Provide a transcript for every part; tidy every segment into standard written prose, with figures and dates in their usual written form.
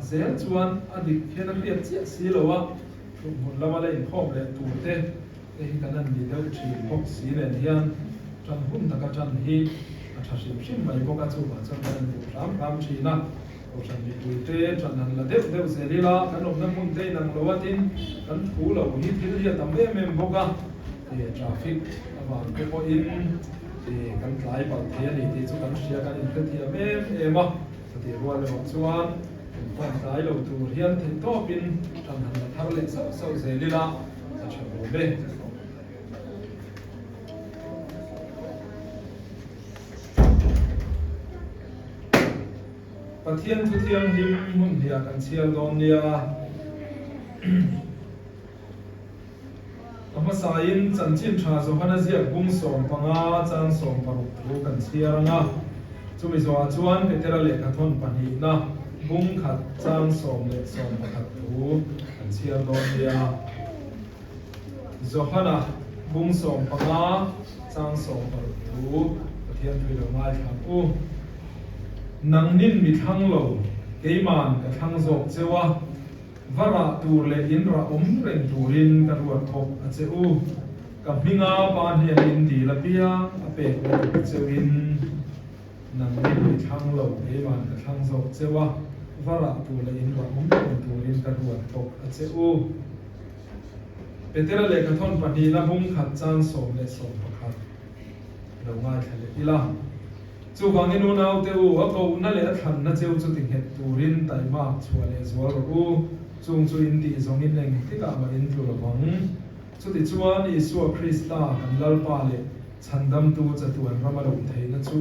zel chuan a dik hian a hriat chiah si lo a, thuhmun lama la inkhawm leh tur te te hi kan han ni deuh thin bawk si nen hian tan hun taka tan hi a tha hrim hrim mai bawk a, chuvang chuan kan han duh hram hram thin a. Kohhran mipuite tan han la deuh deuh zel ila, kan awmna hmun te inang lo a tin kan thu lo hi thil hi a tam em em bawk a, traffic avang te pawhin kan tlai palh thei a ni tih chu kan hria kan inhrethiam em em a, chutih rual erawh chuan inkhawm tlai lo tur hian theihtawpin tan han la thar leh sauh sauh zel ila a tha hlawm e. Pathian thu thianghlim hmun hliah kan chhiar dawn nia. A hmasain Chanchin Tha Johana ziak bung 15 chang 60 thu kan chhiar ang a. Chumi zawhah chuan Petera lehkhathawn pahnihna bung khat chang 10 leh 11 thu kan chhiar dawn nia. Johana bung 15 chang 60 thu Pathian thu i lo ngaithla ang u. Nangnin mi thlang lo, keiman ka thlang zawk cheu a, va rah tur leh in rah awm reng turin ka ruat thawk a che u. Ka hminga pa hnen in dil apiang a pek lutuk cheuin nangnin mi thlang lo, keiman ka thlang zawk cheu a, va rah tur leh in rah awm reng turin ka ruat thawk a che u. Petera lehkhathawn pahnihna bung khat chang 10 leh 11 lo ngaithla leh ila. Chuvangin unaute u, a kohna leh a thlanna cheu chu ti nghet turin taimak chhuah leh zual rawh u, chung chu in tih zawngin engtikah mah in tlu lovang. Chutichuan Isua Krista kan Lalpa leh Chhandamtu chatuan rama luh theihna chu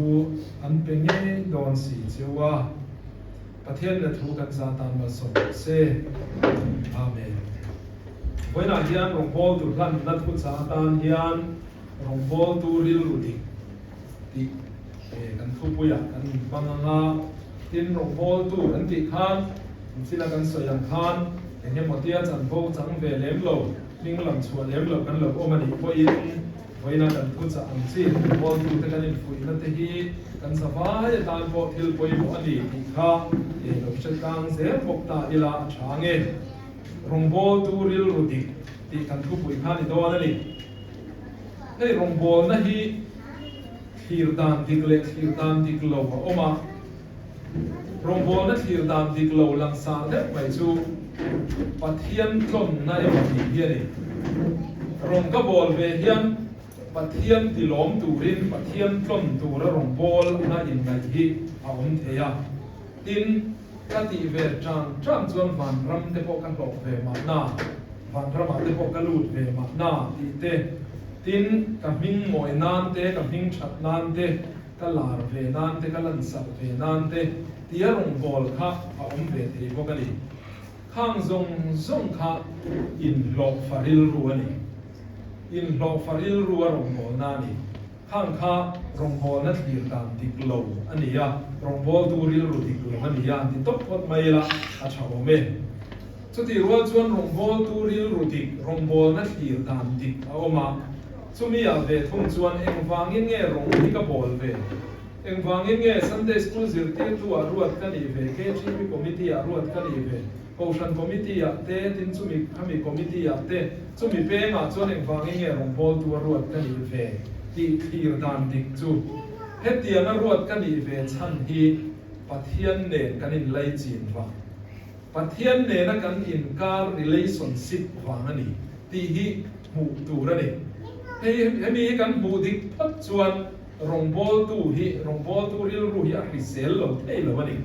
an pe ngei dawn si cheu a. Pathian leh thu kan zah tan malsawm rawh se. Amen. Vawiinah hian rawngbawltu hlanna thuchah atan hian rawngbawltu rilru dik tih kan thupuiah kan inhmang ang a, tin rawngbawltu kan tih khan inchina kan sawi ang khan eng emaw tia chanvo chang ve lem lo, hming lam chhuah lem lo kan lo awm a nih pawhin vawiina kan thuchah ang chi rawngbawltute kan infuihna te hi kan zavai atan pawh thil pawimawh a ni tih kha lo hre tlang zel bawk ta ila a tha ang e. Rawngbawltu rilru dik tih kan thupui kha a ni dawn a ni. Hei rawngbawlna hi thlir dan dik leh thlir dan dik lo a awm a, rawngbawlna thlir dan dik lo langsar deuh mai chu Pathian tlawnna emaw tih hi a ni. Rawng ka bawl ve hian Pathian tilawm turin Pathian tlawn tura rawngbawlna inngaih hi a awm thei a, tin, Ka tih ve ṭang ṭang chuan vanram te pawh ka hlawh ve mahna, vanramah te pawh ka lut ve mahna tih te, tin, ka hming mawi nan te, ka hming ṭhat nan te, ka lar ve nan te, ka lansak ve nan te tia rawngbâwl kha a awm ve thei bawk a ni. Khang zawng zawng kha inhlawh fa rilru a ni. Inhlawh fa rilru a rawngbâwlna a ni. Khang kha rawngbawlna thlir dan dik lo a ni a, rawngbawltu rilru dik lo a ni a, an ti tawp phawt mai ila a tha awm e. Chutih rual chuan rawngbawltu rilru dik, rawngbawlna thlir dan dik a awm a, chumi ah ve thung chuan engvangin nge rawng hi ka bawl ve? Engvangin nge Sunday School zirtirtu ah ruat ka nih ve, KGP Committee ah ruat ka nih ve? Kohhran Committee ah te, tin chumi khami Committee ah te, chumi pengah chuan engvangin nge rawngbawltu a ruat ka nih ve tih thlir dan dik chu hetianga ruat ka nih ve chhan hi Pathian nen kan inlaichin vang, Pathian nena kan inkar relationship vang a ni tih hi hmuh tur a ni. Hei hemi hi kan hmuh dik phawt chuan rawngbawltu hi rawngbawltu rilru hi a hrisel lo thei lo a ni.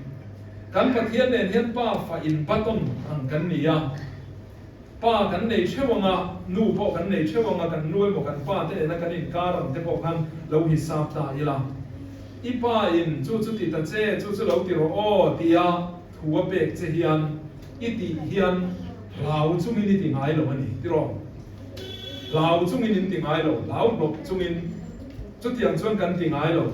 Kan Pathian nen hian pa fa in baton ang kan ni a, pa kan nei theuh ang a, nu pawh kan nei theuh ang a, kan nu emaw kan pa te nena kan inkar ang te pawh khan lo hisap ta ila. I pa in chu chu ti ta che, chu chu lo ti rawh aw tia thu a pek che hian i tih hian hlau chungin i ti ngai lo a ni tiraw? Hlau chungin in ti ngai lo, hlau hlawp chungin chutiang chuan kan ti ngai lo.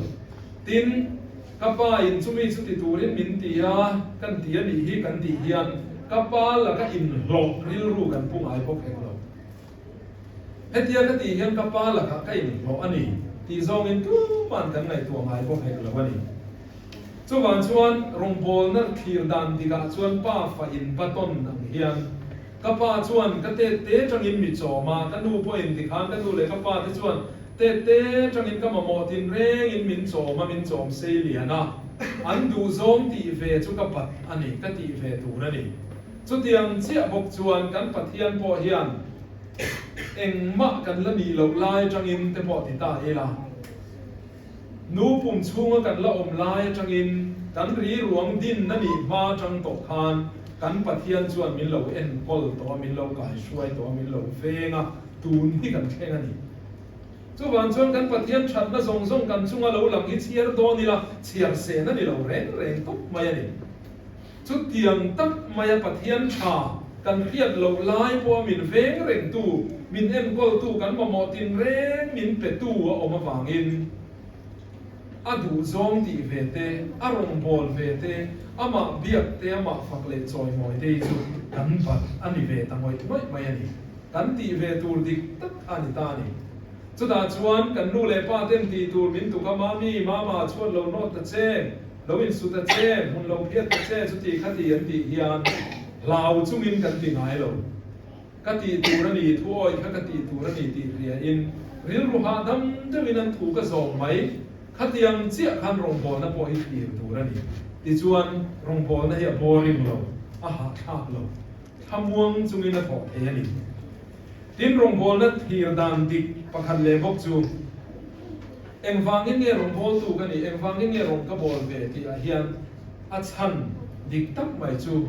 Tin, Ka pa in chumi chu ti turin min ti a, kan ti a nih hi kan tih hian ka pa laka inhlawh rilru kan pu ngai bawk hek lo. Hetia ka tih hian ka pa lakah ka inhlawh a ni tih zawngin tuman kan ngaihtuah ngai bawk hek lo a ni. Chuvang chuan rawngbawlna thlir dan dikah chuan pa fa in baton ang hian ka pa chuan ka tet te tangin mi chawm a, ka nu pawhin tikhan ka nu leh ka pa te chuan tet te tangin ka mamawh tin rengin min chawm a, min chawm sei lian a, an duhzawng tih ve chu ka bat a ni, ka tih ve tur a ni. Chutiang chiah bawk chuan kan Pathian pawh hian engmah kan la nih loh lai tangin te pawh ti ta ila. Nu pum chhunga kan la awm lai atangin kan ri ruang din a nih hma atang tawh khan kan Pathian chuan min lo enkawl tawh a, min lo kaihruai tawh a, min lo veng a, tun hi kan thleng a ni. Chuvang chuan kan Pathian thatna zawng zawng kan chunga lo lang hi chhiar dawn ila chhiar sen a ni lo reng reng tawp mai a ni. Chutiang tak maia Pathian tha kan hriat loh lai pawha min veng rengtu, min enkawltu, kan mamawh tinreng min petu a awm avangin a duhzawng tih ve te, a rawngbâwl ve te, amah biak te, amah fak leh chawimawi te hi chu kan bat a ni ve ta ngawih ngawih mai a ni. Kan tih ve tur dik tak kha a ni ta a ni. Chutah chuan kan nu leh pa ten tih tur min tuk a, Mami, Mama, chhuat lo nawt ta che. Lo insut a che, hmun lo phiat ta che chuti kha ti an tih hian hlau chungin kan ti ngai lo. Ka tih tur a ni, thu awi kha ka tih tur a ni tih hriain rilru hahdam deuhin an thu ka zawm mai. Khatiang chiah khan rawngbawlna pawh hi thlir tur a ni. Tichuan rawngbawlna hi a boring lo, a hahthlak lo, thlamuang chungin a thawh thei a ni. Tin rawngbawlna thlir dan dik pakhat leh bawk chu engvangin nge rawngbawltu ka nih, engvangin nge rawng ka bawl ve tih ah hian a chhan dik tak mai chu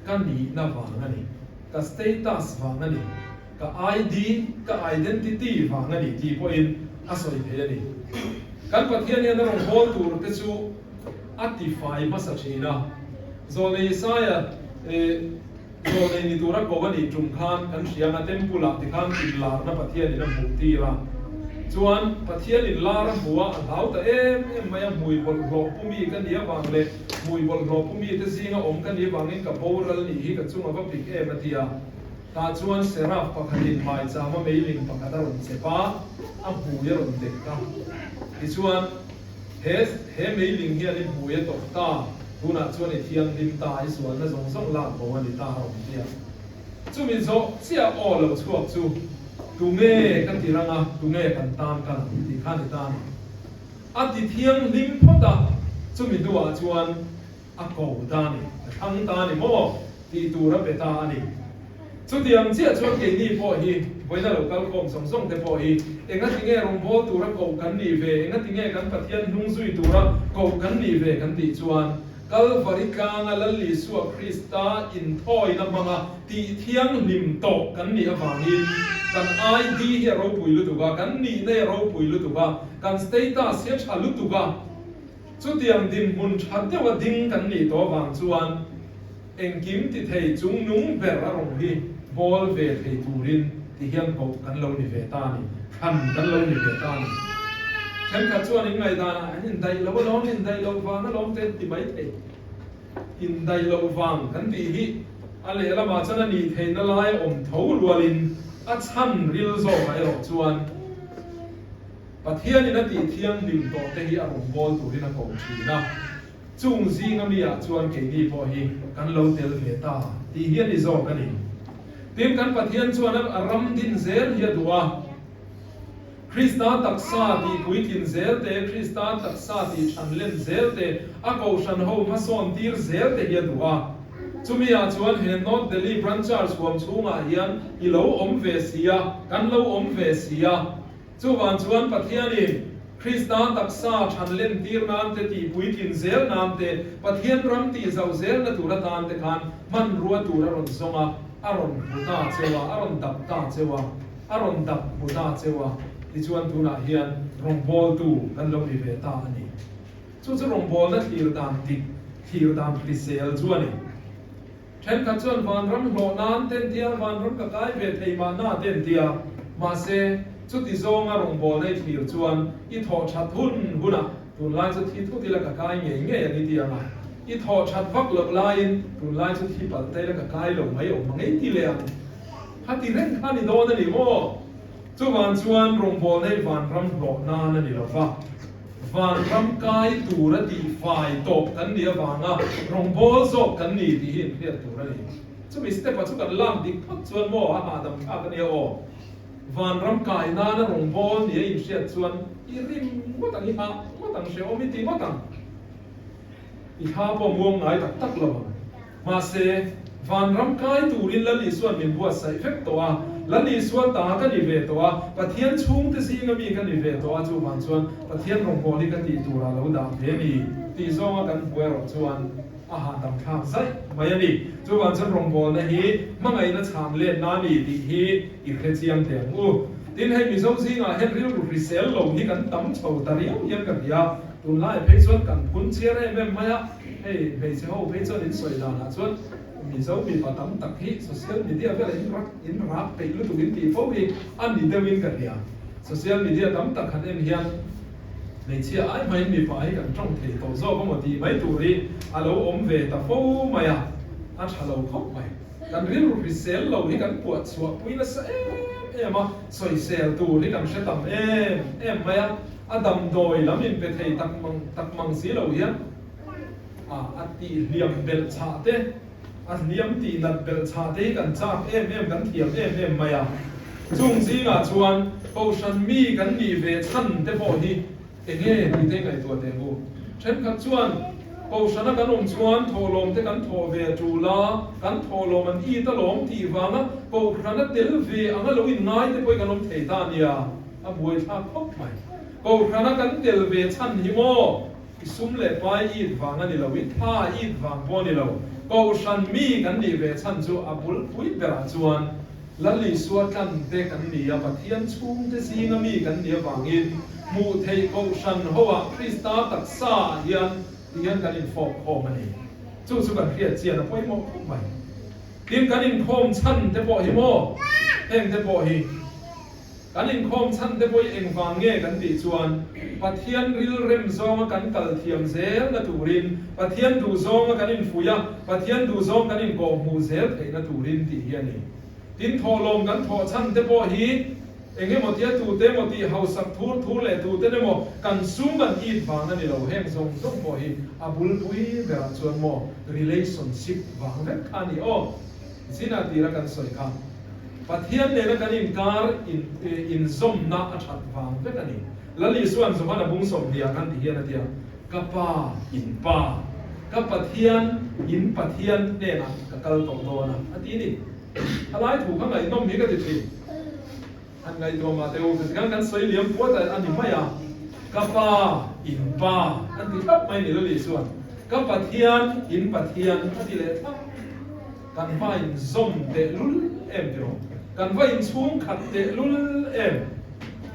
ka nihna vang a ni, ka status vang a ni, ka ID, ka identity vang a ni tih pawhin a sawi thei a ni. Kan Pathian hian a rawngbâwl tur te chu a tifai hmasa thin a, Zawlnei Isaia eh. Zawlnei ni tura ko a nih tum khan kan hria anga temple ah tikhan inlarna Pathian in a hmuh tir a, chuan Pathian inlar a hmu a, a hlau ta em em mai a, hmui bawlhhlawh pu mi ka nih avang leh hmui bawlhhlawh pu mi te zinga awm ka nih avangin ka boral nih hi ka chung a va pik em a ti a, tah chuan seraph pakhatin maichama meiling pakhat a rawn chep a, a hmui a rawn dek a, tichuan. He he meiling hian i hmui a tawp ta, tunah chuan i thianghlim ta, i sualna zawng zawng lak bo a ni ta a rawn ti a. Chumi zawh chiah aw lo chhuak chu, Tunge ka ti rang a, tunge kan tan kal ang tih kha ni ta a ni. A ti thianghlim phawt a, chumi hnuah chuan a ko ta a ni, a thlang ta a ni maw tih tur a pe ta a ni. Chutiang chiah chuan keini pawh hi vawiina lo kal khawm zawng zawng te pawh hi engatinge rawngbâwl tura koh kan nih ve, engatinge kan Pathian hnung zui tura koh kan nih ve kan tih chuan Kalvari tlanga Lal Isua Krista inthawina hmanga tih thianghlim tawh kan nih avangin kan ID hi a ropui lutuk a, kan nihna hi a ropui lutuk a, kan status hi a tha lutuk a, chutiang dinhmun tha deuha ding kan nih tawh avang chuan Engkim ti thei chung nung ber a rawn hi bawl ve thei turin ti hian koh kan lo ni ve ta a ni, thlan kan lo ni ve ta a ni. Thenkhat chuan in ngaihdanah an indaih lo alawm, indaih loh vang alawm te an ti mai thei. Indaih loh vang kan tih hi a lehlamah chuan a nih theihna lai a awm tho rualin a chhan ril zawkah erawh chuan Pathianin a tih thianghlim tawh te hi a rawn bawl turin a ko thin a. Chung zinga mi ah chuan keini pawh hi kan lo tel ve ta tih hi a ni zawk a ni. Tin, kan Pathian chuan a ram din zel hi a duh a. Krista taksa tih puitlin zel te, Krista taksa tih than len zel te, a kohhran ho hmasawn tir zel te hi a duh a. Chumi ah chuan he North Delhi Branch Church huam chhungah hian i lo awm ve si a, kan lo awm ve si a. Chuvang chuan Pathianin Krista taksa than lentir nan te, tih puitlin zel nan te, Pathian ram tih zauh zelna tur atan te khan hmanrua tur a rawn zawng a, a rawn hmu ta cheu a, a rawn dap ta cheu a, a rawn dap hmu ta cheu a, tichuan tunah hian rawngbawltu kan lo ni ve ta a ni. Chu chu rawngbawlna thlir dan dik, thlir dan hrisel chu a ni. Thenkhat chuan vanram hlawh nan te an tia, vanram ka kai ve thei mahna te an tia. Mahse, chuti zawnga rawngbawlna i thlir chuan i thawh that hun hunah tunlai chu thi thut ila ka kai ngei ngei ang i ti ang a. I thawh that vak loh laiin tunlai chu thi palh ta ila ka kai lo mai awm ang ei ti leh ang. Khati reng kha ni dawn a ni maw? Chuvang chuan rawngbawlna hi vanram hlawh nan a ni lo va. Vanram kai tura tihfai tawp kan nih avanga rawngbawl zawk kan ni tih hi inhriat tur a ni. Chumi step-a chu kan lak dik phawt chuan maw a hahdam thlak a nia aw. Vanram kai nana rawngbawl nia inhriat chuan i rim ngawt ang, i hah ngawt ang, hrehawm i ti ngawt ang. I thla pawh muang ngai tak tak lo ang. Mahse, vanram kai turin Lal Isua'n min buatsaih vek tawh a, Lal Isua ta ka ni ve tawh a, Pathian chhungte zinga mi ka ni ve tawh a, chuvang chuan Pathian rawngbâwl hi ka tih turah lo dah ve ni tih zawnga kan hmu erawh chuan a hahdam thlak zaih mai a ni. Chuvang chuan rawngbâwlna hi hmangaihna chhang letna a ni tih hi i hre chiang teh ang u. Tin, hei Mizo zingah hian rilru hrisel lo hi kan tam chho ta riau hian ka hria. Tunlai phei chuan kan phun chhiar em em mai a, hei hmeichhe ho phei chuan in sawi danah chuan Mizo mipa tam tak hi social media velah in rak in rak peih lutuk in tih fo hi a ni deuh in ka hria. Social media tam tak han en hian hmeichhia ai hmain mipa hi kan tawng thei tawh zawk emaw tih mai tur hi a lo awm ve ta fo mai a, a tha lo khawp mai. Kan rilru hrisel lo hi kan puah chhuah pui nasa em em a, sawisel tur hi kan hre tam em em mai a. A damdawi lam in pe thei tak mang tak mang si lo hian a a tih hliam belh chhah te, a hliam tih nat belh chhah te hi kan chak em em, kan thiam em em mai a. Chung zingah chuan Kohhran mi kan nih ve chhan te pawh hi enge tih te ngaihtuah teh ang u. Thenkhat chuan Kohhrana kan awm chuan thawhlawm te kan thawh ve a tul a, kan thawhlawm an it alawm tih vanga Kohhrana tel ve anga lo inngai te pawh hi kan awm thei ta a nia. A buaithlak khawp mai. Kohhrana kan tel ve chhan hi maw? I sum leh pai it vang a ni lo, i tha it vang pawh a ni lo. Kohhran mi kan nih ve chhan chu a bulpui berah chuan Lal Isua tlante kan ni a, Pathian chhungte zinga mi kan nih avangin hmuh theih Kohhran hoah Krista taksa ah hian ti hian kan infawk khawm a ni. Chu chu kan hriat chian a pawimawh khawp mai. Tin, kan inkhawm chhan te pawh hi maw? Heng te pawh hi. Kan inkhawm chhan te pawh hi engvang nge kan tih chuan Pathian rilrem zawnga kan kal thiam zelna turin, Pathian duh zawnga kan infuih a, Pathian duh zawng kan inkawhhmuh zel theihna turin tih hi a ni. Tin, thawhlawm kan thawh chhan te pawh hi eng emaw tia tute emaw tih hausak thur thur leh tuten emaw kan sum an it vang a ni lo, heng zawng zawng pawh hi a bulpui berah chuan maw relationship vang vek kha a ni aw. Zina tira kan sawi kha. Pathian nena kan inkar inzawmna a that vang vek a ni. Lal Isua'n Johana bung 20 ah khan ti hian a ti a, Ka Pa, in Pa, ka Pathian, in Pathian hnenah ka kal tawh dawn a, a ti ni. A lai thu kha ngaihnawm hi ka ti thin. Han ngaihtuah mah teh u, tikhan kan sawi liam puat a ni mai a, Ka Pa, in Pa, an ti thlap mai ni Lal Isua'n, Ka Pathian, in Pathian, a ti leh thlap. Kan va inzawm tehlul em tiraw? Kan va inchhungkhat tehlul em?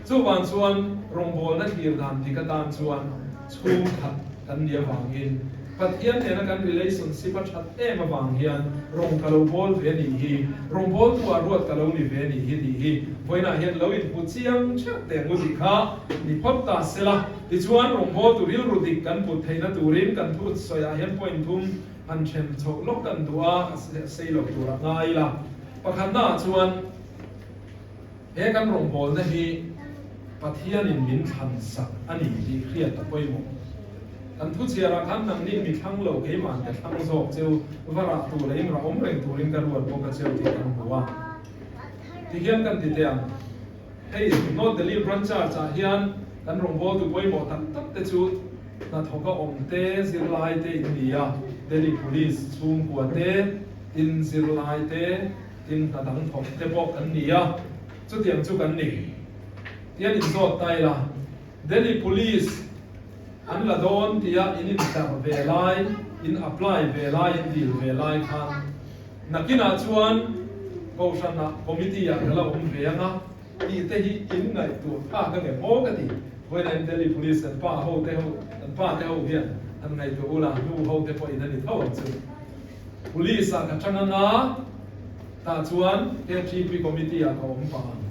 Chuvang chuan rawngbawlna thlir dan dik atan chuan chhungkhat kan nih avangin Pathian nena kan relationship a that em avang hian rawng ka lo bawl ve nih hi, rawngbawltu ah ruat ka lo ni ve nih hi tih hi vawiinah hian lo inhmu chiang theuh teh ang u tih kha ni phawt ta sela. Tichuan rawngbawltu rilru dik kan put theihna turin kan thu sawiah hian point thum Han then chhoh lawk kan duh a, a sei lo tur a ngai ila. Pakhatnaah chuan he kan rawngbawlna hi Pathianin min thlan sak a ni tih hriat a pawimawh. Kan thuchhiarah khan nangnin mi thlang lo keima'n ka thlang zawk cheu, va rah tur leh in rah awm reng turin ka ruat bawk a cheu tih kan hmu a. Tihian kan ti teh ang. Hei North Delhi Branch Church ah hian kan rawngbawltu pawimawh tak tak te chu Hnathawka awm te, zirlai te in ni a, Delhi Police chhungkua te, tin zirlai te, tin hna dang thawk te pawh kan ni a, chutiang chu kan ni. Tian in zawt ta ila, Delhi Police an la dawn tia in intlar ve lai, in apply ve lai, in dil ve lai khan nakinah chuan Kohhranah Committee ah ka la awm ve anga, Tih te hi in ngaihtuah phak a nge maw ka ti. Vawiin in Delhi Police kan pa ho te ho kan pa te ho hian an ngaihtuah ula nu ho te pawh in a ni tho ang chu. Police ah ka tang anga tah chuan KTP committee ah ka awm pah ang.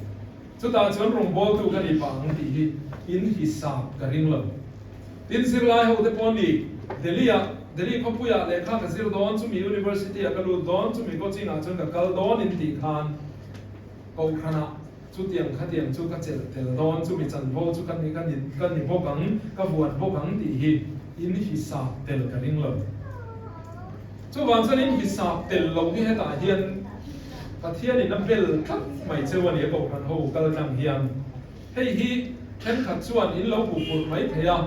Chutah chuan rawngbawltu ka ni pah ang tih hi in hisap ka ring lo. Tin zirlai ho te pawh ni Delhi ah Delhi khawpui ah lehkha ka zir dawn chumi University ah ka lut dawn chumi coaching ah chuan ka kal dawn in tih khan Kohhranah. Chutiang khatiang chu ka chelh tel dawn, chumi chanvo chu ka ni ka ni ka ni bawk ang, ka vuan bawk ang tih hi in hisap tel ka ring lo. Chuvang chuan in hisap tel loh hi hetah hian Pathianin a bel tlat mai cheu a ni a kohhran ho kal tlang hian. Hei hi thenkhat chuan in lo huphurh mai thei a,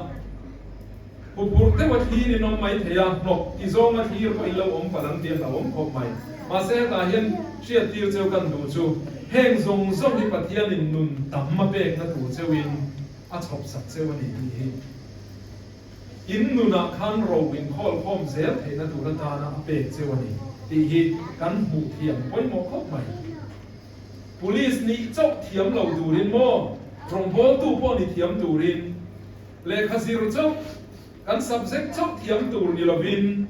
huphurh deuh a thlir in awm mai thei a, hnawk ti zawng a thlir pawh in lo awm palh ang tih a hlauhawm khawp mai. Mahse hetah hian hriattir cheu kan duh chu heng zawng zawng hi Pathianin nun tam a pekna tur cheuin a chhawpsak cheu a ni tih hi. In nunah khan ro inkhawl khawm zel theihna tur atana a pek cheu a ni tih hi kan hmuh thiam pawimawh khawp mai. Police nih chauh thiam lo turin maw, rawngbawltu pawh ni thiam turin, lehkha zir chauh, kan subject chauh thiam tur ni lovin,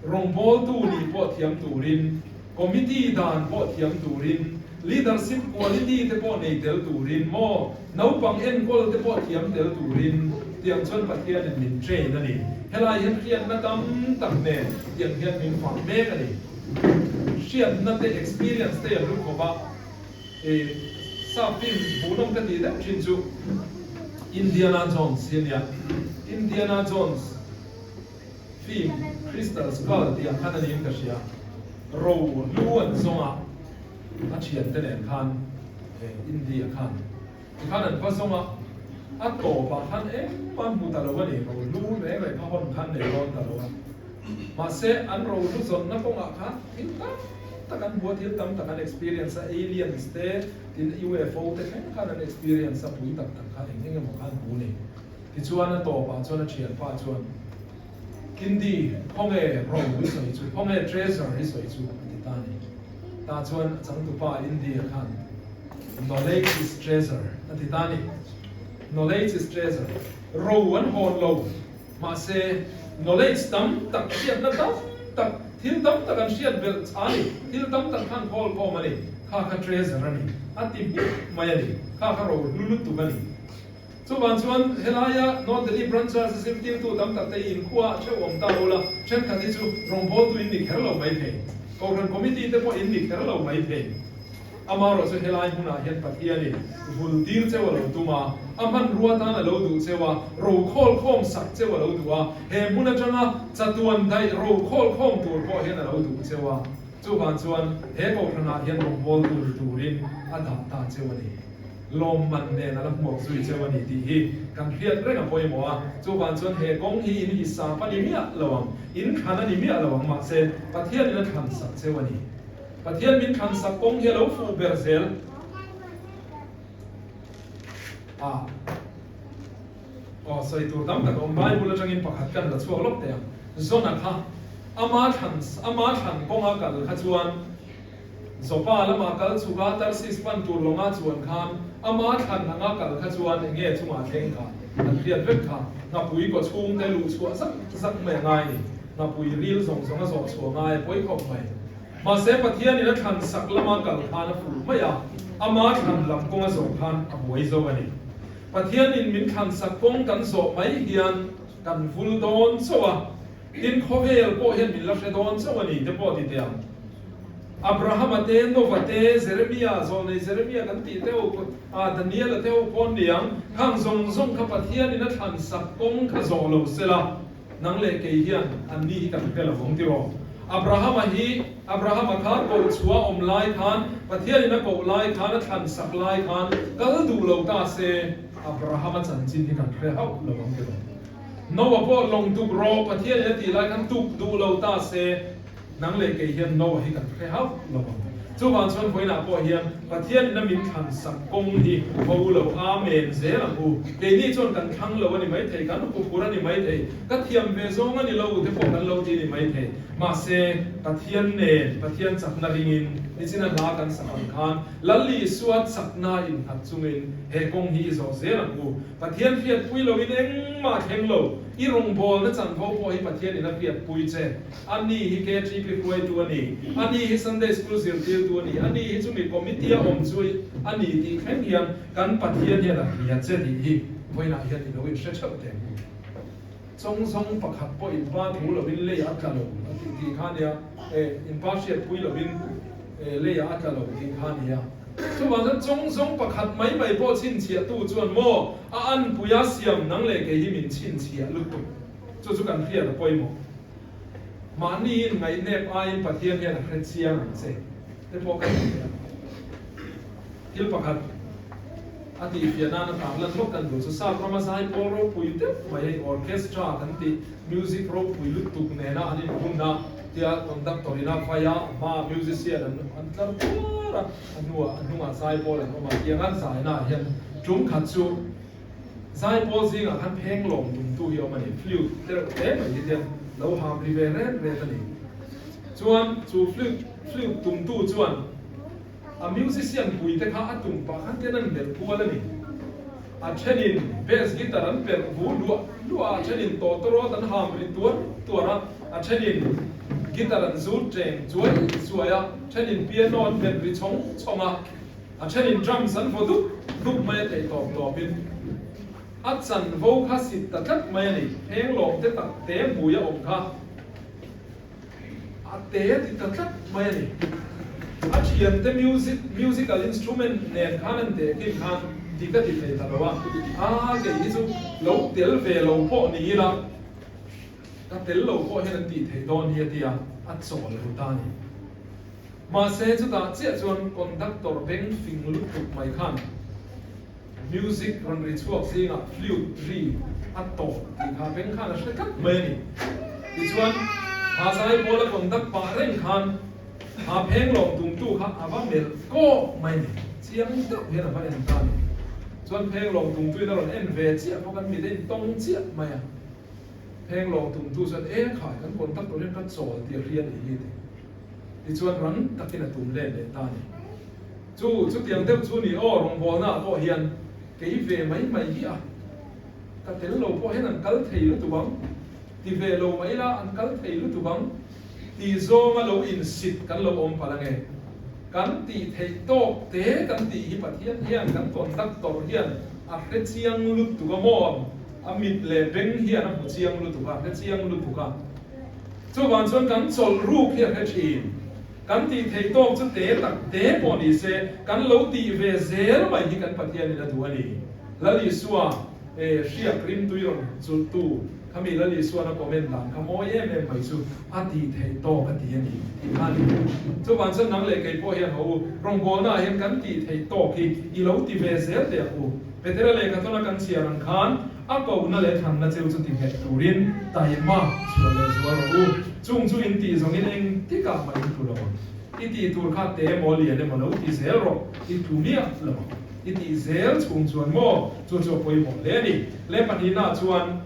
rawngbawltu nih pawh thiam turin, committee dan pawh thiam turin, leadership quality te pawh nei tel turin maw, naupang enkawl te pawh thiam tel turin, tiang chuan Pathianin min train a ni. Helai hian hriatna tam tak nen tiang hian min fah mek a ni. Hriatna te experience te an lu khawp a, i sap film hmuhnawm ka tih deuh thin chu Indiana Jones hi a nia. Indiana Jones film Crystal Skull tih ang khan a niin ka hria. Ro lu an zawng a, a thiante nen khan India khan tikhan an va zawng a, a tawpah khan engmah an hmu ta lo a ni, ro lu reng reng kha hawn khan nei dawn ta lo a. Mahse, an rohlu zawnna kawngah khan thil tam tak an hmu a, thil tam tak an experience a, aliens te, tin UFO te thleng khan an experience a, pui tak tak kha eng eng emaw khan hmu a ni. Tichuan a tawpah chuan a thianpa chuan, Indy, khawnge ro hi sawi chu, khawnge treasure hi sawi chu a ti ta a ni. Tah chuan a changtupa Indy-a khan, Knowledge is treasure a ti ta a ni. Knowledge is treasure. Ro an hawn lo. Mahse, knowledge tam tak, hriatna tam tak, thil tam tak an hriat belh chha a ni. Thil tam tak khan khawl khawm a ni. Kha kha treasure a ni. A ti hmuk mai a ni. Kha kha ro hlu lutuk a ni. Chuvang chuan helaia North Delhi Branch a zirtirtu tam tak te hi inkhua a theuh awm ta ula, thenkhat hi chu rawngbawltu in ni kher lo mai thei. Kohhran Committee te pawh in ni kher lo mai thei. Amaherawh chu helai hmunah hian Pathianin vul tir cheu a lo tum a, a hmanrua tan a lo duh cheu a, rokhawl khawm sak cheu a lo duh a, he hmun atanga chatuan daih rokhawl khawm tur pawh hian a lo duh cheu a, chuvang chuan he kohhranah hian rawngbawltu ni turin a dah ta cheu a ni. Lawmman nen a la hmuak zui cheu a ni tih hi kan hriat reng a pawimawh a, chuvang chuan he kawng hi in hisap a ni miah lo ang, in thlan a ni miah lo ang, mahse Pathianin a thlan sak cheu a ni. Pathian min thlan sak kawng hi a lo fuh ber zel a. Aw, sawi tur tam tak a awm. Bible atangin pakhat kan la chhuak lawk teh ang. Zona kha ama thlan ama thlan kawnga kal kha chuan Joppa lama kal chhuka Tarsis pan tur lawnga chuan khan ama thlan anga kal kha chuan eng nge chungah thleng kha an hriat vek kha. Nghapui kaw chhungte luh chhuah zak zak mai a ngai ni. Nghapui ril zawng zawng a zawh chhuah ngai a pawi khawp mai. Mahse Pathianin a thlan sak lama kal khan a fuh mai a, ama thlan lam kawng a zawh khan a buai zo a ni. Pathianin min thlan sak kawng kan zawh mai hian kan vul dawn chauh a, tin khawvel pawh hian min la hre dawn chauh a ni te pawh ti teh ang. Abrahama te, Nova te, Jeremia, zawlnei Jeremia kan tih te ho, Daniela te ho pawh an ni ang, khang zawng zawng kha Pathianin a thlan sak kawng kha zawh lo sela, Nang leh kei hian an ni hi kan hre lo vang tiraw? Abrahama hi, Abrahama kha koh chhuah awm lai khan, Pathianin a koh lai khan, a thlan sak lai khan kal duh lo ta se, Abrahama chanchin hi kan hre hauh lo vang tiraw? Noah pawh lawng tuk rawh, Pathianin a tih lai khan tuk duh lo ta se, Nang leh kei hian Noah hi kan hre hauh lo ang. Chuvang chuan vawiinah pawh hian Pathianin a min thlan sak kawng hi ho lo Amen zel ang u. Keini chuan kan thlang lo a ni maithei, kan huphur a ni maithei, ka thiam ve zawng a ni lo te pawh kan lo ti a ni maithei. Mahse, Pathian nen, Pathian chakna ringin, nichina hla kan sak ang khan, Lal Isua chakna innghat chungin he kawng hi i zawh zel ang u. Pathian hriatpui loin engmah thleng lo, i rawngbawlna chanvo pawh hi Pathianin a hriatpui che. A ni hi KTP hruaitu a ni, a ni hi Sunday School zirtirtu a ni, a ni hi chumi committee a awm chu a ni tih thleng hian kan Pathian hian a hria che tih hi vawiinah hian i lo inhre theuh teh ang u. Chawngzawng pakhat pawh in pa thu lovin leiah a tla lo a tih tih kha a nia, eh in pa hriatpui lovin eh leiah a tla lo tih kha a nia. Chuvang chuan chawngzawng pakhat mai mai pawh chhinchhiahtu chuan maw a anpuia siam nang leh kei hi min chhinchhiah lutuk. Chu chu kan hriat a pawimawh. Mahniin ngaihnep aiin Pathian hian a hre chiang ang che te pawh ka ti thei a. Thil pakhat a tihfiah nan a tarlan lawk kan duh chu Sap rama zaipawl ropui deuh mai hei orchestra kan tih music ropui lutuk nena an inhun a tia conductor in a vai a, a hmaah musician an an tlar tuar a, a hnuah a hnungah zaipawl an awm a tiang an zaina ah hian tum khat chu zaipawl zingah khan phenglawm tumtu hi a awm a ni, flute tereuh hle mai hi tiang lo ham ri ve ret ret a ni. Chuan chu flute flute tumtu chuan A musician pui te kha a tum pah khan ten an melh kual a ni. A thenin bass guitar an perh vu luah luah a, a thenin tawtawrawt an ham ri tuar tuar a, a thenin guitar an zut teng chuai chuai a, thenin piano an hmet ri chhawng chhawng a, a thenin drums an vaw dup dup mai a theih tawp tawpin a chanvo kha sit ta tlat mai a ni. Phenglawm te tak te hmui a awm kha. A te ti ta tlat mai a ni. A thiante music, musical instrument nen khan an teh kim khan ti ka ti thei ta lo a, a kei hi chu lo tel ve lo pawh ni ila, ka tel lo pawh hian an tih theih dawn hi a ti a, a chawl ru ta a ni. Mahse chutah chiah chuan conductor beng fing lutuk mai khan Music rawn ri chhuak zingah flute ri a tawp tih kha beng khan a hre tlat mai a ni. Tichuan, ha zaipawl a conduct pah reng khan ha phenglawm tumtu kha a va melh kawk mai a ni. Chiang deuh hian a va en ta a ni. Chuan phenglawm tumtuin a rawn en ve chiah bawk an mit a intawng chiah mai a. Phenglawm tumtu chuan, E khai, kan conduct tur hian ka chawl tih a hria a nih hi ti. Tichuan rang takin a tum let leh ta a ni. Chu chutiang deuh chu ni aw, rawngbawlna ah pawh hian kei ve mai mai hi a, ka tel lo pawh hian an kal thei lutuk ang, ti ve lo mai ila an kal thei lutuk ang tih zawnga lo insit kan lo awm palh ange. Kan tih theih tawk te kan tih hi Pathian hian kan conductor hian a hre chiang lutuk a maw, a mit leh beng hian a hmu chiang lutuk a, hre chiang lutuk a. Chuvang chuan kan chawlh ruk hi a hre thin. Kan tih theih tawk chu te tak te pawh ni se, kan lo tih ve zel mai hi kan Pathianin a duh a ni. Lal Isua e hriak rimtui rawn chulhtu khami Lal Isuan a comment dan kha mawi em em mai chu a tih theih tawk a ti a ni tih kha a ni. Chuvang chuan nang leh kei pawh hian haw u, rawngbawlnaah hian kan tih theih tawk hi i lo ti ve zel teh ang u. Petera lehkhatawna kan chhiar ang khan a kohna leh thlanna cheu chu ti nghet turin taima chhuah leh zual rawh u. Chung chu in tih zawngin eng tikah mah in tlu lo ang. I tih tur kha te emaw lian emaw lo ti zel rawh, i tlu miah lo ang. I tih zel chhung chuan maw chu chu a pawimawh hle a ni. Le pahnihnaah chuan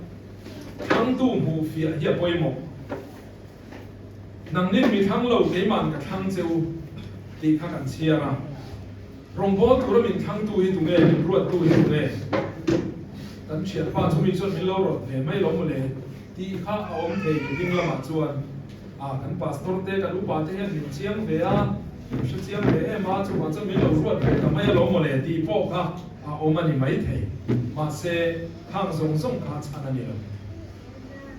thlangtu hmuh fiah hi a pawimawh. Nangnin mi thlang lo keima'n ka thlang che u tih kha kan chhiar a. Rawngbâwl tura min thlangtu hi tunge, min ruattu hi tunge? Kan thianpa chu mi chuan min lo rawt ve mai lo mawle tih kha a awm thei ding lamah chuan a kan pastor te kan upa te hian min chiang ve a, min hre chiang ve em a, chuvang chuan min lo ruat ve ta mai alawm mawle tih pawh kha a awm a ni maithei. Mahse, khang zawng zawng kha chhan a ni lo.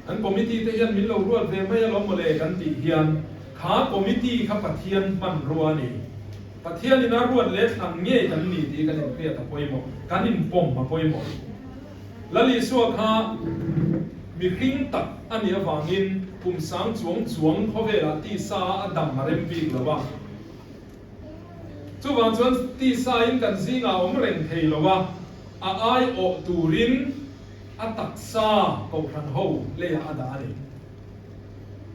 Kan committee te hian min lo ruat ve mai alawm mawle kan tih hian kha committee kha Pathian hmanrua a ni. Pathianin a ruat leh thlan ngei kan ni tih kan inhriat a pawimawh, kan inpawm a pawimawh. Lal Isua kha mihring tak a nih avangin kum sang chuang chuang khawvelah tisa a dam a rem bik lo a. Chuvang chuan tisa in kan zingah a awm reng thei lo a, a aiawh turin A taksa kohhran ho leiah a dah a ni.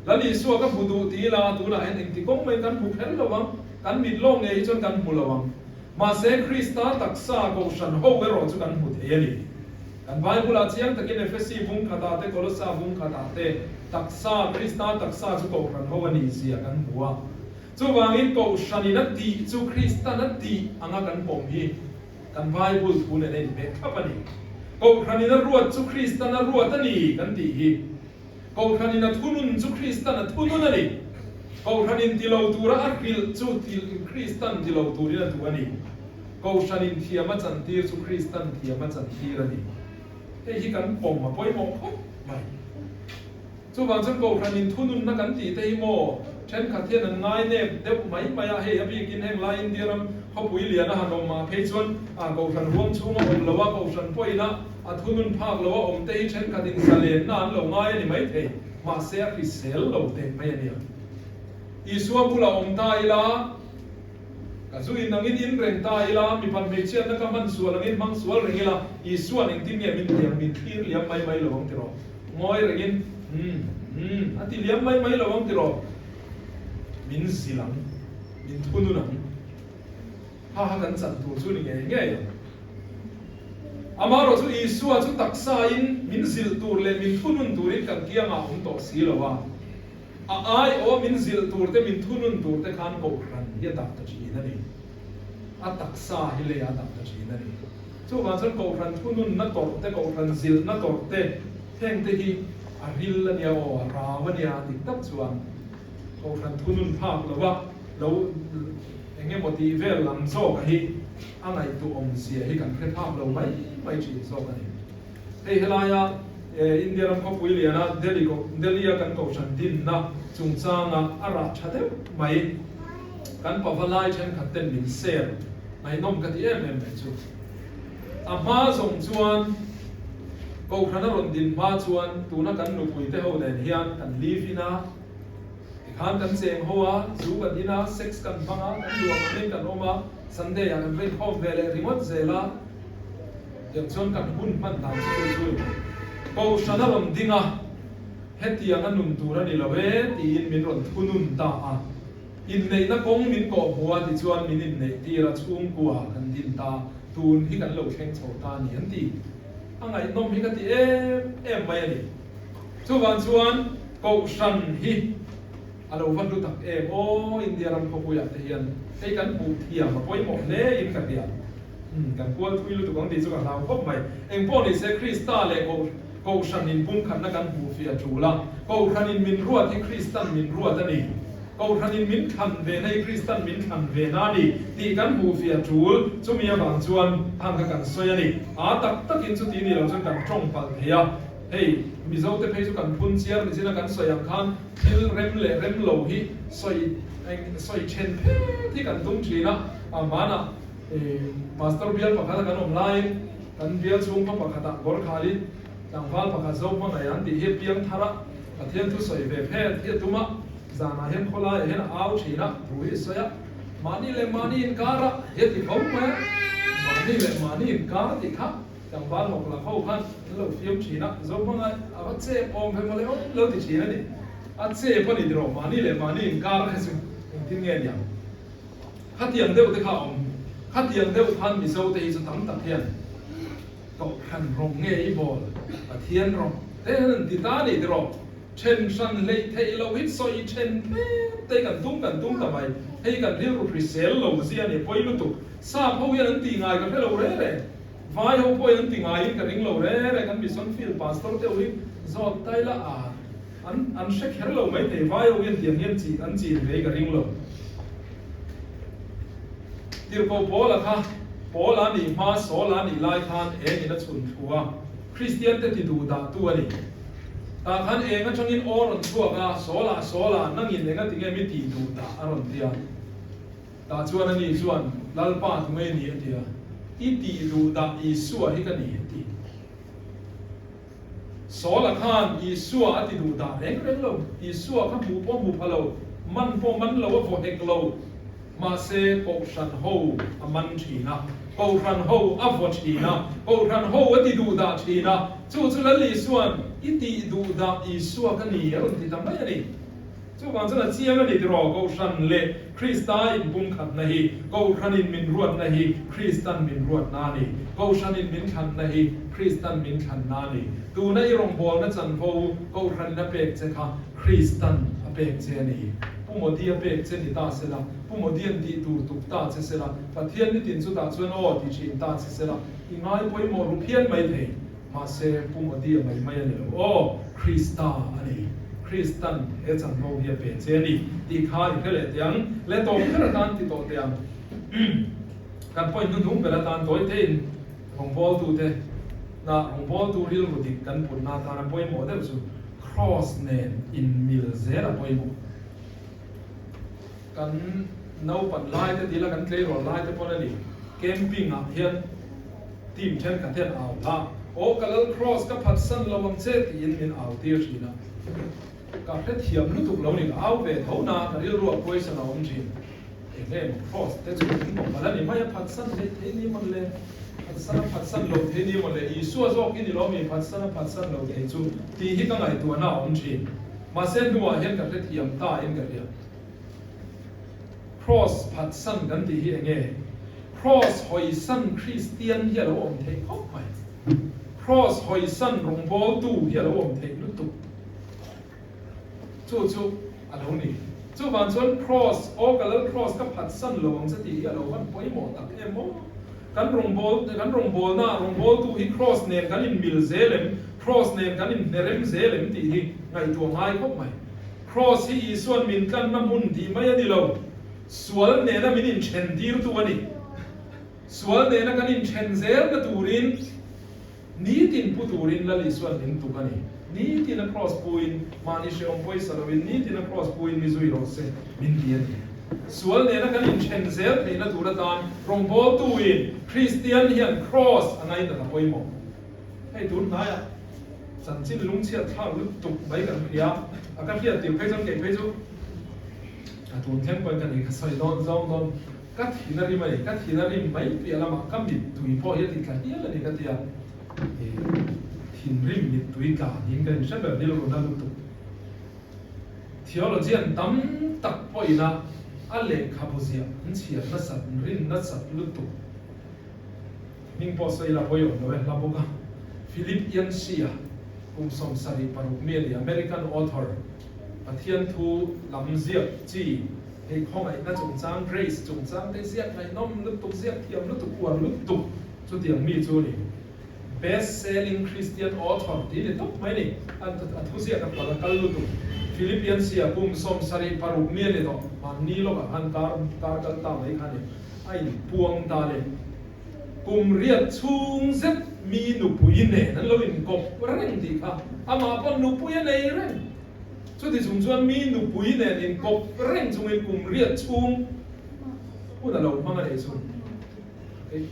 Lal Isua ka hmu duh ti ila tunah hian engti kawng mai kan hmu kher lo ang, kan mit lawk ngei hi chuan kan hmu lo ang. Mahse Krista taksa kohhran ho erawh chu kan hmu thei a ni. Kan Bible-ah chiang takin Efesi bung khatah te Kolosa bung khatah te taksa, Krista taksa chu kohhran ho a nih zia kan hmu a. Chuvangin kohhranin a tih chu Kristan a tih anga kan pawm hi Kan Bible thu nen a inhmeh thlap a ni. Kohhranin a ruat chu Kristan a ruat a ni kan tih hi. Kohhranin a thunun chu Kristan a thunun a ni. Kohhranin ti lo tura a hrilh chu Kristan ti lo turin a duh a ni. Kohhranin thiam a chantir chu Kristan thiam a chantir a ni. Hei hi kan pawm a pawimawh khawp mai. Chuvang chuan Kohhranin thununna kan tih te hi maw? Thenkhat hian an ngai nep deuh mai mai a, hei a bikin heng lai India ram khawpui lian a han awm mah phei chuan a kohhran ruang chhunga awm lo a, kohhran pawhin a a thunun phak lo a awm te hi thenkhat in zalenna an lo ngai a ni maithei, mahse a hrisel lo teh mai a nia. Isua bulah awm ta ila, Ka zu in angin in reng ta ila, mipat hmeichhiatna ka hman sual angin hmang sual reng ila, Isua'n engtin nge min thiam, min thlir liam mai mai lo ang tiraw? Ngawi rengin, Umm, umm, a ti liam mai mai lo ang tiraw? Min zilh ang, min thunun ang. Ha ha kan chan tur chu ni ngei ngei ang. Amaherawh chu Isua chu taksain min zilh tur leh min thunun turin kan kiangah a awm tawh si lo a. A aiawh min zilh tur te, min thunun tur te khan kohhran hi a dah ta thin a ni. A taksa hi lei a dah ta thin a ni. Chuvang chuan kohhran thununna tawrh te, kohhran zilhna tawrh te, heng te hi a ril a nia aw, a rau a nia dik tak chuan kohhran thunun phak lo a, lo eng emaw tih vel lam zawk a hi a ngaihtuahawm zia hi kan hre phak lo mai mai thin zawk a ni. Hei helaia India ram khawpui liana Delhi Delhi-a kan kohhran dinna chungchanga a rah tha deuh mai. Kan pavalai thenkhat ten min ser ngaihnawm ka ti em em mai chu. A hma zawng chuan kohhran a rawn din hma chuan tuna kan nupui te ho nen hian kan live in a, tikhan kan cheng ho a, zu kan in a, sex kan hmang a, kan duh ang angin kan awm a, Sunday ah kan rinkhawm ve leh ringawt zel a. Tiang chuan kan hun hman dan chu chu chu Kohhran a rawn ding a, hetiang a nun tur a ni lo e tiin min rawn thunun ta a. Inneihna kawng min kawh hmu a tichuan min inneih tir a, chhungkua kan din ta, tun hi kan lo thleng chho ta a ni an ti. A ngaihnawm hi ka ti em em mai a ni. Chuvang chuan Kohhran hi a lo va hlu tak em aw, India ram khawpuiah te hian hei kan hmuh thiam a pawimawh hle in ka hria. Umm kan kual thui lutuk ang tih chu ka hlau khawp mai. Engpawh ni se Krista leh Kohhran in pumkhatna kan hmuh fiah tul a, Kohhran in min ruat hi Kristan min ruat a ni, Kohhran in min thlan ve na hi Kristan min thlan ve na a ni tih kan hmuh fiah tul, chumi avang chuan hang kha kan sawi a ni. A tak takin chuti ni lo chuan kan tawng palh thei a, hei Mizo te phei chu kan phun chiar ni chin a kan sawi ang khan thil rem leh rem lo hi sawi sawi then phet hi kan tum thin a, hmanah Pastor bial pakhata kan awm laiin kan bial chhungkhaw pakhatah Gorkhali tlangval pakhat zo hmangaih an tih hi piang thar a, Pathian thu sawi ve phet hi a tum a, zanah hian khawlaiah hian a au thin a, thu hi a sawi a, mahni leh mahni inkar a, hi a ti fo mai a, mahni leh mahni inkar tih kha tlangval hawk la ho khan an lo fiam thin a, zo hmangaih a va chep awm ve mawle awm lo ti thin a ni, a chep a ni tiraw mahni leh mahni inkar kha chu engtin nge niang. Khatiang deuh te kha a awm. Khatiang deuh khan Mizo te hi chu tam tak hian Kohhran rawng nge i bawl, Pathian rawng te hian an ti ta a ni tiraw? Then hran hleih theih loh hi sawi then phet te kan tum kan tum ta mai. Hei kan rilru hrisel lo zia a ni pawi lutuk. Sap ho hian an ti ngai ka hre lo reng reng. Vai ho pawhin an ti ngaiin ka ring lo reng reng. An mission field pastor te ho hi zawt ta ila a. An an hre kher lo mai thei, vai ho hian tiang hian chi an chin ve ka ring lo. Tirhkoh Paula kha Paula a nih hma Saula a nih lai khan eng in a chhun thu a, Kristian te ti duh dah tu a ni. Tah khan eng atangin aw rawn chhuak a, Saula, Saula, nangin enga tinge mi ti duh dah a rawn ti a. Tah chuan ani chuan, Lalpa tu ngei ni a ti a, I ti duh dah Isua hi ka ni a ti. Saula khan Isua a ti duh dah reng reng lo. Isua kha hmuh pawh hmu pha lo, man pawh man lo, a vaw hek lo. Mahse, Kohhran ho a man thin a, Kohhran ho a vaw thin a, Kohhran ho a ti duh dah thin a. Chu chu Lal Isua'n, I tih duh dah Isua ka ni, a rawn ti ta mai a ni. Chuvang chuan a chiang a ni tiraw, Kohhran leh Krista inpumkhatna hi Kohhranin min ruatna hi Kristan min ruatna a ni. Kohhranin min thlanna hi Kristan min thlanna a ni. Tuna i rawngbawlna chanvo Kohhranin a pek che kha Kristan a pek che a ni. Pu Modi a pek che ni ta sela, Pu Modian tih tur tuk ta che sela, Pathian nitin chutah chuan aw ti thin ta che sela, i ngai pawimawh ru phian mai thei. Mahse, Pu Modi-a mai mai a ni lo aw, Krista a ni. Kristan he chanvo hi a pe che a ni tih kha i hre leh teh ang. Le tawp ber atan ti tawh teh ang. Kan point hnuhnung ber atan tawi tein rawngbawltute na rawngbawltu rilru dik kan putna atana pawimawh deuh chu Kraws nen inmil zel a pawimawh. Kan naupan lai te tila kan tleirawl lai te pawn a ni. Camping ah hian team thenkhat hian au tha, Aw ka lal cross ka phatsan lo ang che tiin min au tir thin a. Ka hrethiam lutuk lo ni, ka au ve tho na, ka rilru a question a awm thin. Eng nge maw cross te chu in bawk palh a ni mai a, phatsan theih thei ni mawn le, phatsan a phatsan lo thei ni mawn le, Isua zawk hi ni lo mi phatsan a phatsan lo thei chu tih hi ka ngaihtuahna a awm thin. Mahse hnuah hian ka hrethiam ta in ka hria. Cross phatsan kan tih hi eng nge? Cross hawisan Kristian hi a lo awm theih khawp mai. Cross hawisan rawngbawltu hi a lo awm theih lutuk. Chu chu a lo ni. Chuvang chuan Cross, aw ka lal Cross ka phatsan lo ang che tih hi a lo van pawimawh tak em aw. Kan rawngbâwl, kan rawngbâwlna, rawngbâwltu hi Cross nen kan inmil zel em, Cross nen kan inhnerem zel em tih hi ngaihtuah ngai khawp mai. Cross hi Isua'n min tlanna hmun tih mai a ni lo, sual nena min inthen tirtu a ni. Sual nena kan inthen zelna turin nitin pu turin Lal Isua'n min tuk a ni. Nitin a cross puin mahni hrehawm pawisa loin nitin a cross puin mi zui rawh se min ti a ni. Sual nena kan inthen zel theihna tur atan rawngbawltuin Kristian hian cross a ngainat a pawimawh. Hei tun hnaiah chanchin lungchhiat thlak lutuk mai kan hria a, ka hriat tir phei chuan kei phei chu a tun thleng pawhin ka ni ka sawi dawn zawng dawn ka thin a rim a ni, ka thin a rim mai piah lamah ka mittui pawh hi a ti tla hial a ni ka ti a, thinrim mittui tla niin ka inhre ber rilru na lutuk. Theologian tam tak pawhin a a lehkhabu ziah an chhiar nasat, an rin nasat lutuk. Hming pawh sawi la pawi awm lo e, hla bawk a. Philip Yancey-a kum 76 mi a ni, American author, Pathian thu lam ziak chi, hei khawngaihna chungchang, grace chungchang te ziak ngaihnawm lutuk, ziak thiam lutuk, uar lutuk chutiang mi chu a ni. Best selling Christian author tih ni tawp mai ni, a thu ziak a pal a kal lutuk. Philip Yancey-a kum 76 mi a ni tawh, mahni lawkah khan kar kar kal ta mai kha a ni, a inpuang ta le. Kum riat chhung zet mi nupui nen an lo inkawp reng tih kha amah pawn nupui a nei reng. Chuti chung chuan mi nupui nen inkawp reng chungin kum riat chhung hun a lo hmang a nih chu. Hei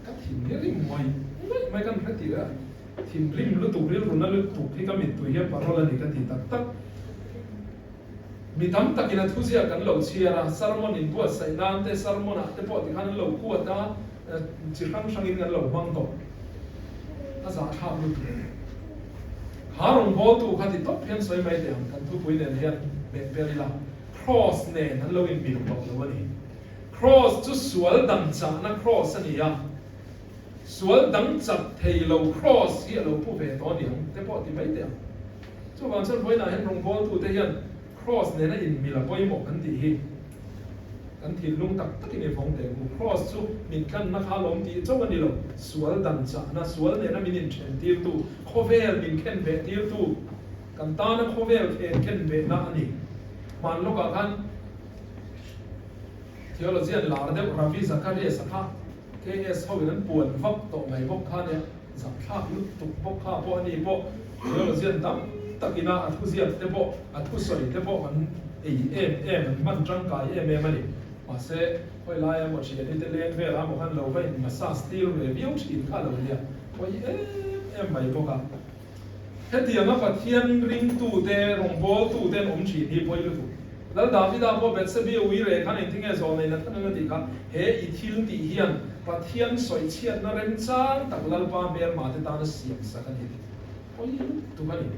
ka thin hi rim mai mai mai kan hre tih a, thinrim lutuk rilruna lutuk hi ka mittui hian parol a ni ka ti tak tak. Mi tam takin a thuziak kan lo chhiar a, sermon inbuatsaih nan te, sermon ah te pawh tikhan an lo kuat a, chi hrang hrangin kan lo hmang tawh. A zahthlak lutuk. Kha rawngbawltu kha ti tawp hian sawi mai teh ang, kan thupui nen hian beh per ila, Cross nen an lo inmil tawh lo a ni. Cross chu sual dang chahna cross a ni a, sual dang chat thei lo cross hi a lo pu ve tawh a ni ang te pawh ti mai teh ang. Chuvang chuan vawiinah hian rawngbawltute hian Cross nena inmil a pawimawh kan tih hi kan thinlung tak takin i vawng teh u. Cross chu min tlanna kha lawm tih chauh a ni lo, sual dan chahna, sual nena min inthen tirtu, khawvel min khen beh tirtu, kan tana khawvel khen khen behna a ni. Hman lawkah khan theologian lar deuh Ravi Zacharias a kha KS hoin an puan vak tawh mai bawk kha nia. Zahthlak lutuk bawk kha pawh a ni pawh theologian tam takin a a thuziak te pawh a thusawi te pawh kan ei em em an hman tangkai em em a ni. Mahse khawi laia maw thiani te leng velah maw khan lo va in massage tir ve viau thin kha lo nia pawi em em mai bawk a. Hetianga Pathian ringtute rawngbawltute an awm thin hi pawi lutuk. Lal Davida pawh Bethsebi ui reh khan engtin nge zawh nei Nathan an a tih kha, He i thil tih hian Pathian sawichhiatna remchang tak Lalpa hmelma te tana siam sak a ni tih pawi lutuk a ni.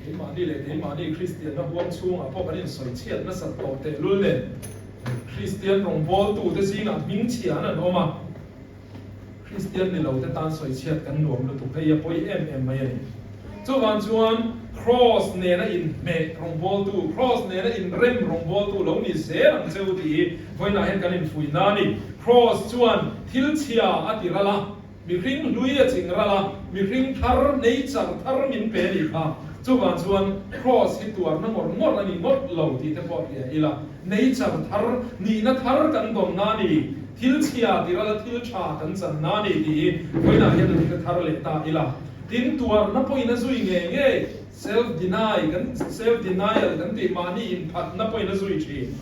Keimahni leh keimahni Kristianna huang chhungah pawh kan insawichhiat nasat tawh tehlul nen Kristian rawngbawltute zingah hmingchhia an an awm a. Kristian ni lo te tan sawichhiat kan nuam lutuk hei a pawi em em mai a ni. Chuvang chuan Kraws nena inhmeh rawngbawltu, Kraws nena inrem rawngbawltu lo ni zel ang che u tih hi vawiinah hian kan infuih na a ni. Kraws chuan thil chhia a ti ral a, mihring hlui a ching ral a, mihring thar, nature thar min pe a nih kha. Chuvang chuan Kraws hi tuarna ngawr ngawr a ni ngawt lo tih te pawh hria ila. Nature thar, nihna thar kan dawn na ni, thil chhia ti rala thil tha kan chan na ni tih hi vawiinah hian an hre thar leh ta ila. Tin, tuarna pawhin a zui ngei ngei, self deny kan self denial kan tih mahni inphatna pawhin a zui thin.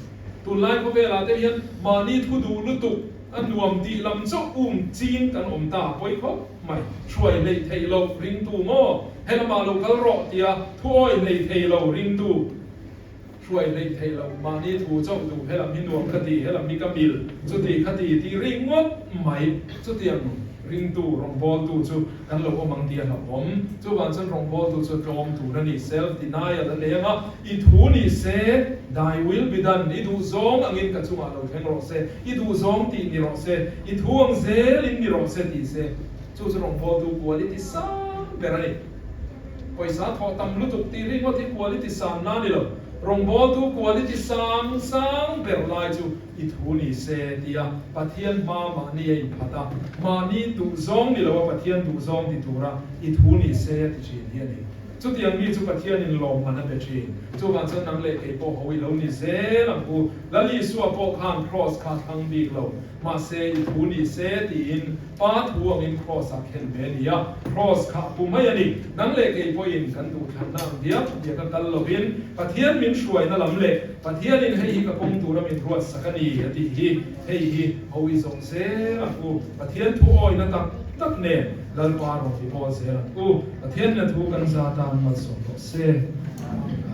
Tunlai khawvelah te hian mahni thu duh lutuk a nuam tih lam chauh um ching kan awm ta pawi khawp mai. Hruai hleih theih loh ringtu maw? Helamah lo kal rawh tia thu awi hleih thei lo ringtu hruai hleih theih loh mahni thu chauh duh helam hi nuam ka ti, helam hi ka mil chuti kha ti tih ringawt mai. Chutiang ringtu rawngbawltu chu kan lo awm ang tih a hlauhawm. Chuvang chuan rawngbawltu chu tlawm tur a ni. Self denial a nei ang a, i thu ni se, thy will be done, i duhzawng angin ka chungah lo thleng rawh se, i duhzawng tih ni rawh se, i thu ang zelin ni rawh se tih se. Chu chu rawngbawltu quality sang ber a ni. Pawisa thawh tam lutuk tih ringawt hi quality sang na ni lo. Rawngbawltu quality sang sang ber lai chu I thu ni se tia Pathian hma mahni a inphat a, mahni duhzawng ni loa Pathian duhzawng ti tura i thu ni se a ti thin hi a ni. Chutiang mi chu Pathianin lawmman a pe thin. Chuvang chuan nang leh kei pawh ho i lo ni zel ang u. Lal Isua pawh khan Kraws kha thlang bik lo. Mahse i thu ni se tiin Pa thu angin Kraws ah khen ve a ni a, Kraws kha a pu mai a ni. Nang leh kei pawhin kan duhthlanna ang diak diak a kal lovin Pathian min hruaina lam leh Pathianin hei hi ka kawng tura min ruatsak a ni a tih hi hei hi ho i zawng zel ang u. Pathian thu awina tak tak nen Lalpa rawn ti bawl zel ang u. Pathian hna thu kan za tan malsawm rawh se. Amen.